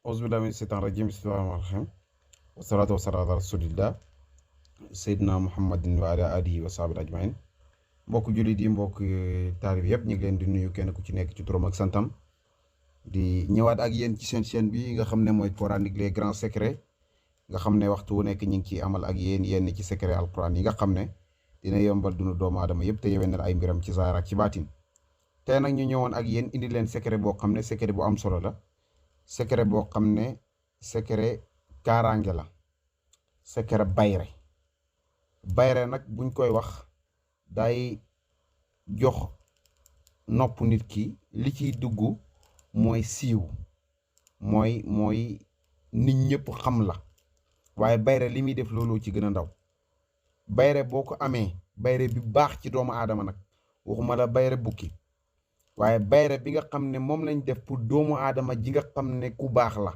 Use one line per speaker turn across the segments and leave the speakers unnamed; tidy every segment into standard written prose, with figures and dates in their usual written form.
auzubillahi mina sheytaan rajim bismillahi rahmaani rahim wasalaatu wasalaam ala rasulillah seydina muhammadin wa ala alihi wa sahbihi ajmain mbokk jullit yi mbokk taalib yëpp ñu ngi leen di nuyu kenn ku ci nekk ci turam ak santam di ñëwaat ak yéen ci seen chaîne bi nga xam ne mooy coranique les grands secrets nga xam ne waxtu wu nekk ñu ngi ciy amal ak yéen yenn ci secret alquran yi nga xam ne dina yombal dunu doomu aadama yëpp te yewenal ay mbiram ci zaahir ak ci baatin tey nag ñu ñëwoon ak yéen indi leen secret boo xam ne secret bu am solo la secret boo xam ne secret kaaraange la secret bayre nag buñ koy wax day jox nopp nit ki li ciy dugg mooy siiw mooy nit ñëpp xam la waaye bayre li muy def looloo ci gën a ndaw bayre boo ko amee bayre bi baax ci doomu aadama nag waxuma la bayre bukki waaye bayre bi nga xam ne moom lañ def pour doomu aadama ji nga xam ne ku baax la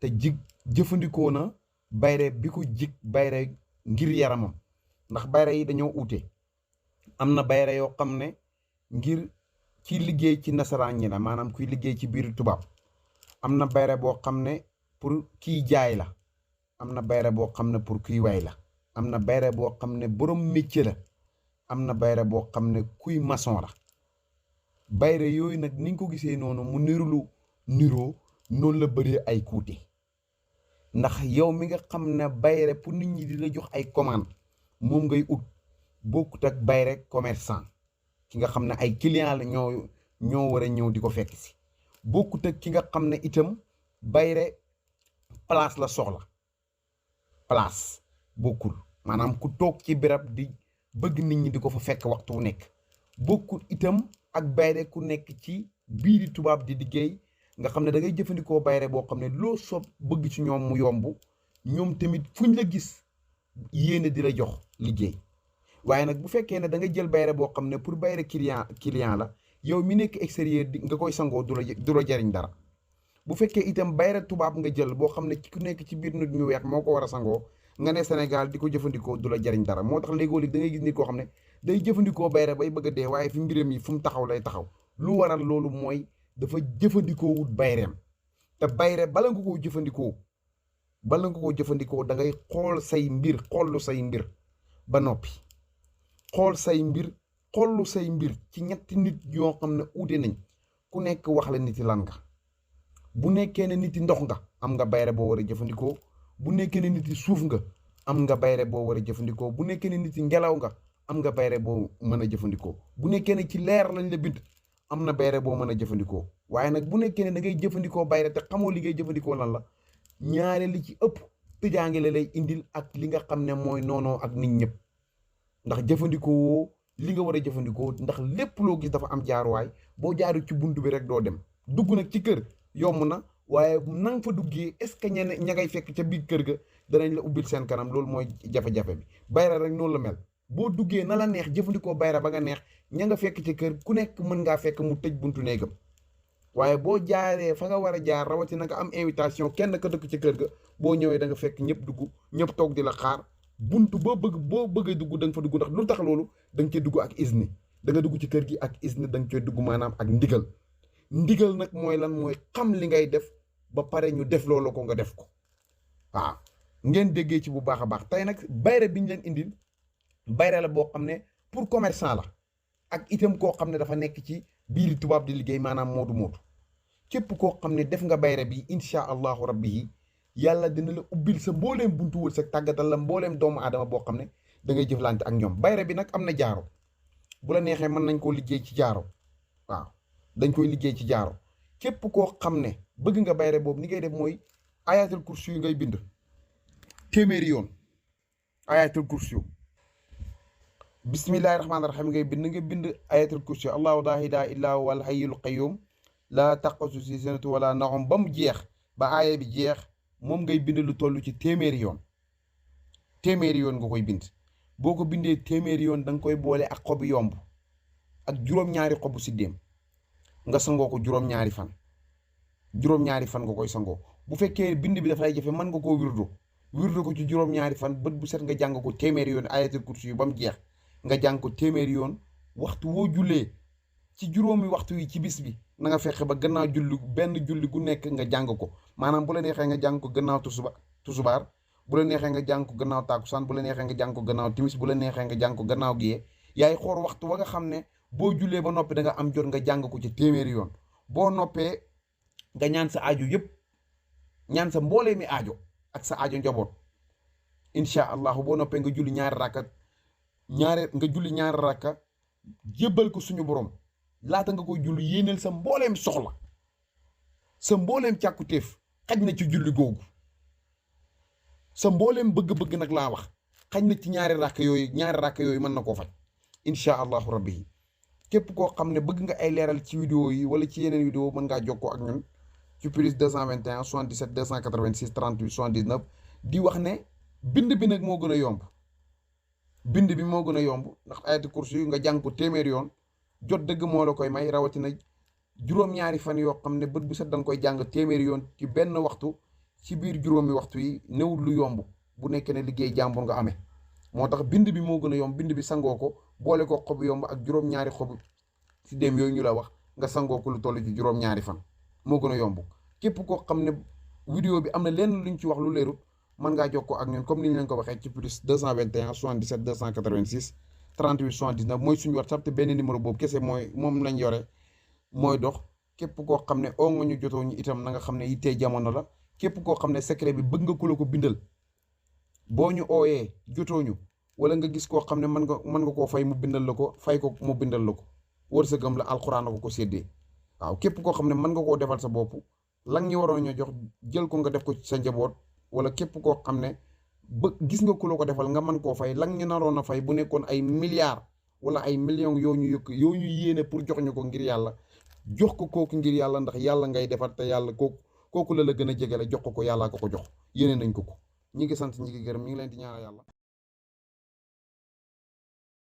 te jëfandikoo na bayre bi ko jig bayre ngir yaramam ndax bayre yi dañoo uute am na bayre yoo xam ne ngir ci liggéey ci nasaraan ñi la maanaam kuy liggéey ci biir tubaab am na bayre boo xam ne pour kiy jaay la am na bayre boo xam ne pour kuy way la am na bayre boo xam ne borom métier la am na bayre boo xam ne kuy maçon la bayre yooyu nag niñ ko gisee noonu mu niroo noonu la bëree ay kuute ndax yow mi nga xam ne bayre pour nit ñi di la jox ay commande moom ngay ut bokkut ak bayre commerçant ki nga xam ne ay client la ñoo war a ñëw di ko fekk si bokkut ak ki nga xam ne itam bayre place la soxla place bokkul maanaam ku toog ci béréb di bëgg nit ñi di ko fa fekk waxtu wu nekk bokkul itam ak bayre ku nekk ci biiri tubaab di liggéey nga xam ne da ngay jëfandikoo bayre boo xam ne loo soob bëgg ci ñoom mu yomb ñoom tamit fuñ la gis yéene di la jox liggéey waaye nag bu fekkee ne da nga jël bayre boo xam ne pour bayre client la yow mi nekk extérieur di nga koy sangoo du la jariñ dara bu fekkee itam bayre tubaab nga jël boo xam ne ku nekk ci biir nit ñu weex moo ko war a sangoo nga ne Sénégal di ko jëfandikoo du la jariñ dara moo tax léegoo-léeg da ngay gis nit koo xam ne day jëfandikoo bayre bay bëgg a dee waaye fi mbiram yi fu mu taxaw lay taxaw lu waral loolu mooy dafa jëfandikoo wut bayreem te bayre bala nga koo jëfandikoo da ngay xool say mbir ba noppi xoollu say mbir ci ñetti nit yoo xam ne uute nañ ku nekk wax la niti lan nga bu nekkee ne niti ndox nga am nga bayre boo war a jëfandikoo bu nekkee ne niti suuf nga am nga bayre boo war a jëfandikoo bu nekkee ne niti ngelaw nga am nga bayre boo mën a jëfandikoo bu nekkee ne ci leer lañ la bind am na bayre boo mën a jëfandikoo waaye nag bu nekkee ne da ngay jëfandikoo bayre te xamoo li ngay jëfandikoo lan la ñaare li ci ëpp tëjaange la lay indil ak li nga xam ne mooy noonoo ak nit ñëpp ndax jëfandikoo li nga war a jëfandikoo ndax lépp loo gis dafa am jaaruwaay boo jaaru ci bunt bi rek doo dem dugg nag ci kër yomb na waaye na nga fa duggee est-ce que ña ngay fekk ca biir kër ga danañ la ubbil seen kanam loolu mooy jafe-jafe bi bayre rek noonu la mel boo duggee na la neex jëfandikoo bayra ba nga neex ña nga fekk ci kër ku nekk mën ngaa fekk mu tëj buntu néegam waaye boo jaaree fa nga war a jaar rawatina nga am invitation kenn ka dëkk ci kër ga boo ñëwee da nga fekk ñëpp dugg ñëpp toog di la xaar buntu boo bëgg a dugg da nga fa dugg ndax lu tax loolu da nga cee dugg ak isni da nga dugg ci kër gi ak isni da nga cee dugg maanaam ak ndigal nag mooy lan mooy xam li ngay def ba pare ñu def loolu ko nga def ko waaw ngeen déggee ci bu baax a baax tey nag bayre bi ñu leen indil bayre la boo xam ne pour commerçant la ak itam koo xam ne dafa nekk ci biiri tubaab di liggéey maanaam moodu képp koo xam ne def nga bayre bi incha allahu rabbi yi yàlla dina la ubbil sa mbooleem buntu wër sa tàggatal la mbooleem doomu aadama boo xam ne da ngay jëflante ak ñoom bayre bi nag am na jaaro bu la neexee mën nañ koo liggéey ci jaaro waaw dañ koy liggéey ci jaaro képp koo xam ne bëgg nga bayre boobu ni ngay def mooy ayatul kursi yu ngay bind téeméeri yoon ayatul kursi yu bismillahi rahmaani rahim ngay bind ayatul kursi allahu laa ilaaha illaa huwal hayyul qayyum laa taqusuhu sinatun wala nawm ba mu jeex ba aaya bi jeex moom ngay bind lu toll ci téeméeri yoon nga koy bind boo ko bindee téeméeri yoon da nga koy boole ak xobu yomb ak juróom-ñaari xobu siddéem nga sangoo ko juróom-ñaari fan nga koy sangoo bu fekkee bind bi dafay jafe mën nga koo wirdo ko ci juróom-ñaari fan bët bu set nga jàng ko téeméeri yoon ayatul kursi yu ba mu jeex nga jàng ko téeméeri yoon waxtu woo jullee ci juróomi waxtu yi ci bis bi na nga fexe ba gannaaw julli benn julli gu nekk nga jàng ko maanaam bu la neexee nga jàng ko gannaaw tusubaar bu la neexee nga jàng ko gannaaw tàkkusaan bu la neexee nga jàng ko gannaaw timis bu la neexee nga jàng ko gannaaw giyee yaay xool waxtu wa nga xam ne boo jullee ba noppi da nga am jot nga jàng ko ci téeméeri yoon boo noppee nga ñaan sa aajo yëpp ñaan sa mboolee mi aajo ak sa aajo njaboot incha allahu boo noppee nga julli ñaari rakka jébbal ko suñu borom laata nga koy julli yéeneel sa mbooleem soxla sa mbooleem càkkutéef xaj na ci julli googu sa mbooleem bëgg-bëgg nag laa wax xaj na ci ñaari rakk yooyu mën na koo faj incha allahu rabbi képp koo xam ne bëgg nga ay leeral ci vidéo yi wala ci yeneen vidéo mën ngaa jokkoo ak ñun ci plus 221 77 286 38 79 di wax ne bind bi nag moo gën a yomb bind bi moo gën a yomb ndax ayati kursi yu nga jàng ko téeméer yoon jot dëgg moo la koy may rawatina juróom-ñaari fan yoo xam ne bët bu set danga koy jàng téeméeri yoon ci benn waxtu ci biir juróomi waxtu yi newul lu yomb bu nekkee ne liggéey jàmbur nga amee moo tax bind bi moo gën a yomb bind bi sangoo ko boole ko xob yomb ak juróom-ñaari xob si dem yooyu ñu la wax nga sangoo ko lu toll ci juróom-ñaari fan moo gën a yomb képp koo xam ne vidéo bi am na lenn luñ ci wax lu leerul mën ngaa jokkoo ak ñun comme ni ñu leen ko waxee ci plus 221 77 286 38 79 mooy suñu WhatsApp te benn numéro boobu kese moom lañ yore mooy dox képp koo xam ne oo nga ñu jotoo ñu itam na nga xam ne yittee jamono la képp koo xam ne secret bi bëgg nga ku la ko bindal boo ñu ooyee jotoo ñu wala nga gis koo xam ne mën nga koo fay mu bindal la ko fay ko mu bindal la ko wërsëgam la alxuraan ko séddee waaw képp koo xam ne mën nga koo defal sa bopp lan ñu waroon ñoo jox jël ko nga def ko ci sa njaboot wala képp koo xam ne gis nga ku la ko defal nga mën koo fay lan ñu naroon a fay bu nekkoon ay milliards wala ay millions yoo ñu yéene pour jox ñu ko ngir yàlla jox ko kooku ngir yàlla ndax yàlla ngay defar te yàlla kooku la gën a jegele jox ko yàllaa ko jox yéene nañ ko ñi ngi sant ñi ngi gërëm ñi ngi leen di ñaanal yàlla